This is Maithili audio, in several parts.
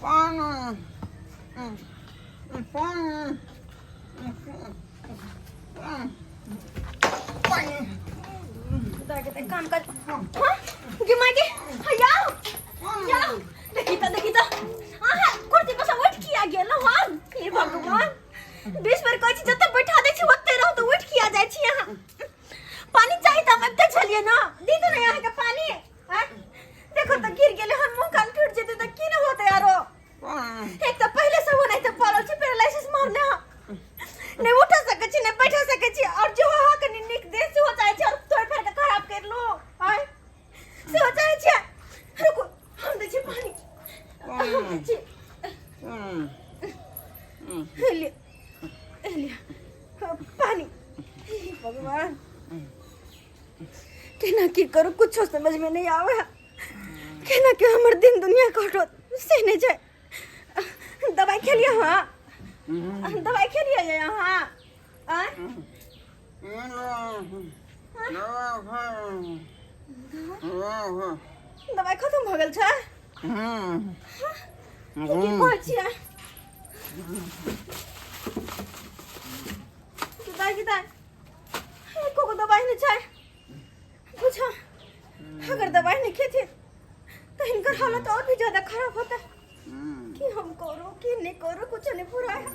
काम कर। हाँ गे माय गे, हया या, देखी त, देखी त, आहा कुर्सी पर से उठ किया गेल। हाँ, हे भगवान, 20 बेर कहै छी, जतऽ बैठा दै छी ओतै रहू, तऽ उठि किया जाइ छी अहाँ? पानी चाही तऽ हम अबिते छलियै ने, दी दू ने अहाँके पानी। आँय, देखो तऽ गिर गेलै हन, मुँह कान टूटि जेतै तऽ की ने होतै आरो। एक तऽ पहिले से ओनाहिते पड़ल छी, पैरालिसिस मारने हँ, नहि उठ सकै छी, नहि बैठ सकै छी, और जो अहाँ कनि नीक देह सेहो चाहै छी और तोड़ि फाड़ि कऽ खराब करि लू। आँय, सेहो चाहै छियै? रुकू, हम दै छी पानी, हम दै छी। हे लिअ, हे लिअ पानी। हे भगवान, केना की करू, कुछो समझ में नहीं आवे है। केना के हमर दिन दुनिया कटत से नहीं जाए। दवाई खेलिए? हाँ, दवाई खेलिए ये यहाँ? आँय, दवाई खत्म भऽ गेल छै? की कहै छियै? दाइ की दाइ, एको गो दवाई नहि छै। बुझा, अगर दवाई नहीं खेथिन तो इनकर हालत और भी ज्यादा खराब होता। कि हम करो कि नहीं करो, कुछ नहीं पूरा है।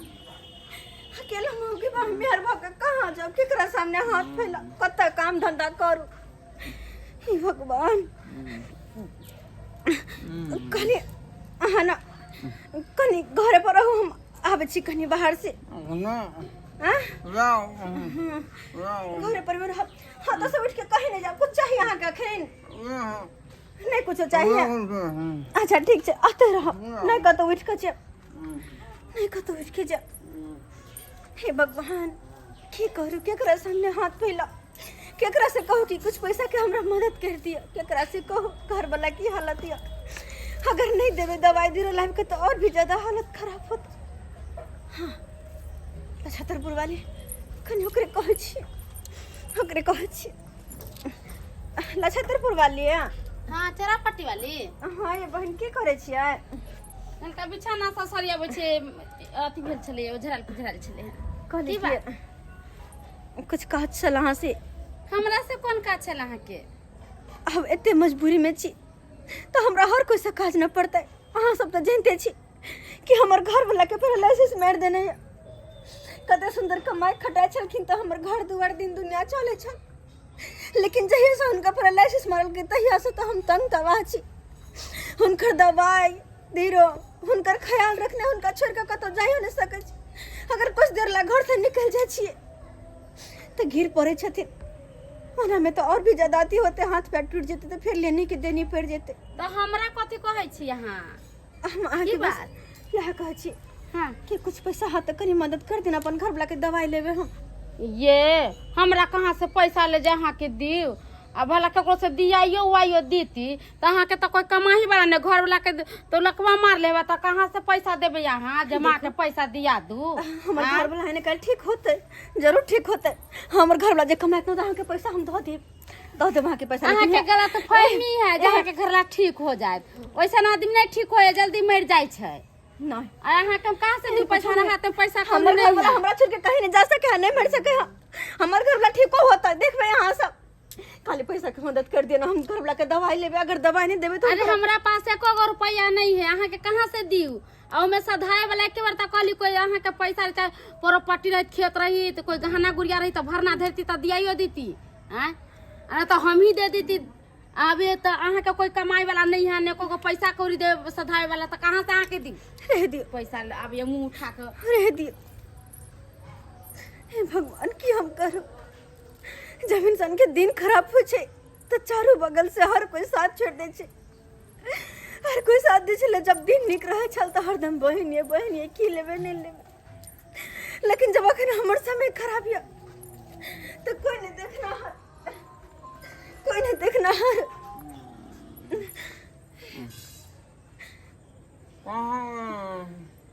अकेला मौगी बा, मेहर भऽ के कहाँ जाऊ? केकरा सामने हाथ फैला? कतऽ काम धंधा करू? हे भगवान, कनि अहाँ ने कनि घरे पर रहू, हम आबै छी कनि बाहर से। आँ? घरे पर में रहब। हाँ, तो से उठ के कहीं नहीं जाओ। कुछ चाहिए अहाँके अखन? नहीं कुछ चाहिए? अच्छा, ठीक छै, आते रहो। नहीं कतौ उठ के जाओ, नहीं कतौ उठ के जाओ। हे भगवान, की करू? केकरा सामने हाथ फैला? केकरा से कहू कि कुछ पैसा के हमरा मदद कर दिया? केकरा से कहू? घर वाला की हालत यऽ, अगर नहीं देवे दवाई दीरो लाभ के तो और भी ज्यादा हालत खराब होत। हाँ, छतरपुर वाली, कनि ओकरे कहै छी, ओकरे कहै छी। लछतरपुर वाली। हाँ, चेरापट्टी वाली। हाँ ये बहन, की करै छियै? हुनका बिछाना सब सरियाबै छै, अथी भेल छलै, ओझराल पुझराल छलै। कहली की बात? कि कुछ काज छल अहाँ से। हमरा से कोन काज छल अहाँके? अब एते मजबूरी में छी तऽ हमरा हर कोई से काज न पड़तै। अहाँ सब तऽ जानते छी कि हमर घर वाला के पैरालिसिस मारि देने यऽ। कते सुंदर कमाइ खटाइ छलखिन तऽ हमर घर दुआर दिन दुनिया चलै छल, लेकिन जहिया से हुनका पैरालिसिस मारलकै तहिया से तऽ हम तंग तबाह छी। हुनकर दवाई धीरो, हुनकर ख्याल रखने, हुनका छोड़ि कऽ कतहु जाइयो नहि सकै छी। अगर कुछ देर ला घर से निकल जाइ छियै तऽ गिर पड़ै छथिन। ओना में तो और भी ज्यादा अथी होते, हाथ पैर टूट जेते तऽ फेर लेने के देनी पड़ि जेते। तऽ हमरा कथी कहै छी अहाँ? हम अहाँके की बस बात? इएह कहै छी हाँ कि कुछ पैसा हाथ तऽ कनि मदद कर देना, अपन घर वाला के दवाई लेबे हम। ये हमरा कहाँ से पैसा ले जा अहाँके दियौ? आ भला ककरो से दियाइयो उआइयो देती तऽ अहाँके तऽ कोई कमाही वाला नहि, घर वाला के तो लकवा मार लेबे, तऽ कहाँ से पैसा देबै अहाँ जमा के पैसा दिया दू? हमर घर वाला है ने, कल ठीक होते, जरूर ठीक होते। हमर घर वाला जे कमाइत न, तऽ अहाँके पैसा हम दऽ देब, दऽ देब अहाँके पैसा। अहाँके लेकिन गलत फहमी है जे अहाँके घरला ठीक हो जायत। वैसन आदमी नहि ठीक होय, जल्दी मरि जाइ छै। नहीं। आ अहाँके हम कहाँ से दू पैसा? ना हाथ में पैसा कम हमर घर नहीं वाला है। हमरा छोड़ के कहीं नहीं जा सके है, नहीं मर सके है। हमर घर वाला ठीको होता, देखबे अहाँ सब। खाली पैसा के मदद कर दिया ना, हम घर वाला के दवाई लेबे। अगर दवाई नहीं देबे तो अरे, हमरा पास एको गो रुपया नहीं है, अहाँके कहाँ से दियू? आ ओमे सधाए वाला एके बार तऽ कहली, कोई अहाँके पैसा चाहे प्रॉपर्टी रही, खेत रही तऽ कोई गहना गुड़िया रही तऽ भरना धरती तऽ दियाइयो देती। आँय, आ तऽ हम ही दे देती। अभी तऽ अहाँके कोई कमाई वाला नहीं है, ने कोई पैसा कौड़ी दे सधाए वाला, तऽ कहाँ से अहाँके दी रह दियो। पैसा? अब ये मुंह उठा के रह दियो। हे भगवान, की हम करू? जब इंसान के दिन खराब हो छै तऽ चारू बगल से हर कोई साथ छोड़ दै छै। हर कोई साथ दै छलै जब दिन नीक रहै छल तऽ हरदम बहिन ये, बहिन ये, की लेबै, नहि लेबै, लेकिन जब अखन हमर समय खराब यऽ तऽ कोई नहि देखना है, कोई नहीं देखना है।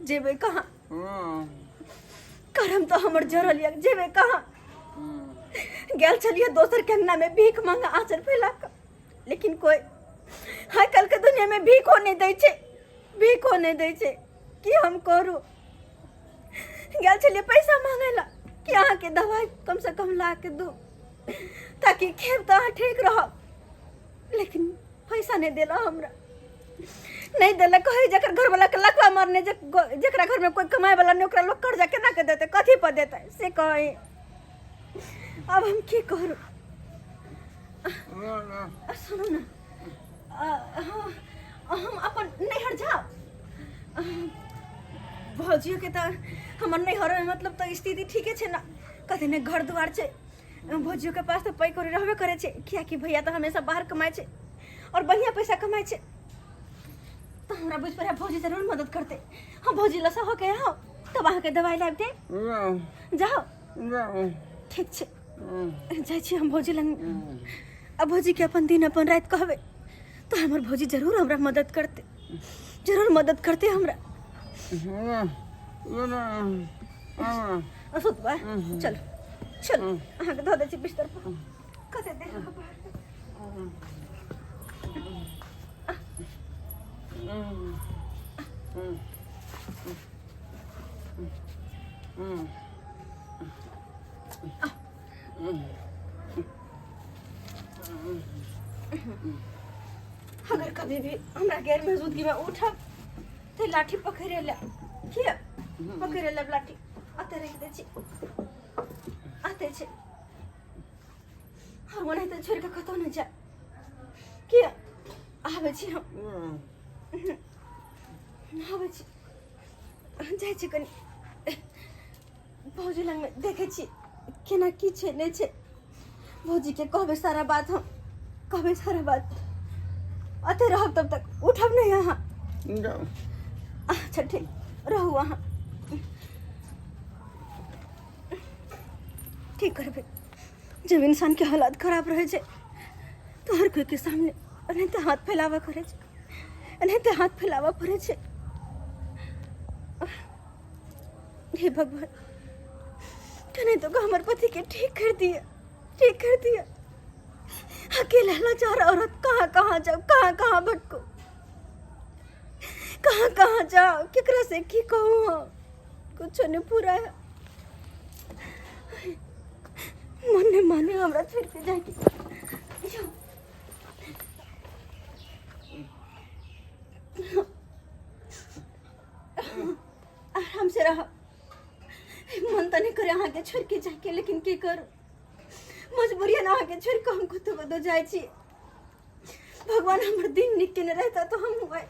जेबै कहाँ? करम तऽ हमर जरल यऽ, जेबै कहाँ? गेल छलियै दोसर के अंगना में भीख मांगा आंचल फैला कऽ, लेकिन कोई आइ काल्हि के दुनिया में भीखो नहीं दै छै, भीखो किछो नहि दै छै। की हम करू? गेल छलियै पैसा मांगे ला कि अहाँके दवाइ कमसँ कम ला के दू ताकि खेब तऽ अहाँ ठीक रहब, लेकिन पैसा नहि देला हमरा, नहि देलक। कहै जकर घरवला के लकवा मारने, जकरा घरमे कोइ कमाए वाला नहि, ओकरा लोक कर्जा केना के देतै, कथी पर देतै से कहै। आब हम की करू? सुनू ने, हम अपन नैहर जाउ। भौजियोके तऽ हमर नैहरमे मतलब तऽ स्थिति ठीके छै ने, कथी नहि घर दुआर छै। भौजियोके पास तऽ पाइ कौड़ी रहबे करै छै, कियाकि भैया तऽ हमेशा बाहर कमाइ छै आओर बढ़िआँ पैसा कमाइ छै। तऽ हमरा बुझि पड़ै भौजी जरूर मदद करतै। हम भौजी लग से होके आउ तब अहाँके दवाइ लाबि देब। जाउ, ठीक छै, जाइ छी हम भौजी लग। आ भौजीके अपन दिन अपन राति कहबै तऽ हमर भौजी जरूर हमरा मदद करतै, जरूर मदद करतै हमरा। सुतबै? चलू चलू, अहाँके धऽ दै छी बिस्तर पर। कते देर रहब? अगर कभी भी हमरा गैर मौजूदगी में उठब तऽ लाठी पकड़े ले, किया पकड़े ले लाठी अते रख दै छी, अते छै। हम ओनाहिते छोड़ि कऽ कतहु नहि जायब। किया आबै छी हम, आबै छी, जाइ छी कनि भौजी लगमे, देखै छी केना की छै नहि छै। भौजीके कहबै सारा बात, हम कहबै सारा बात। अते रहब तब तक, उठब नहि अहाँ। अच्छा ठीक, रहू अहाँ। की करबै, जब इंसानके हालात खराब रहै छै तऽ हर कोइके सामने एनाहिते हाथ फैलाबऽ पड़ै छै, एनाहिते हाथ फैलाबऽ पड़ै छै। हे भगवान, कने तो हमर पति के ठीक कर दिए, ठीक कर दिए। अकेला लाचार औरत कहाँ कहाँ जाओ, कहाँ कहाँ भटको, कहाँ कहाँ जाओ, केकरा से की कहूँ हम? कुछ नहीं पूरा है। मन नहीं माने हमरा छोड़ के जाके। आराम से रह। मन तऽ नहि करे अहाँके छोड़ि के जाइके, लेकिन की करू, मजबूरी ने अहाँके छोड़ि कऽ हम कतहु कतहु जाइ छी। भगवान हमर दिन नीक केने रहता तऽ हम आइ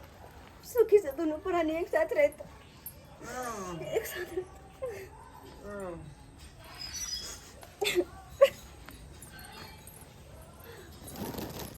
सुखी से दुनू प्राणी एक साथ रहता, एक साथ रहता।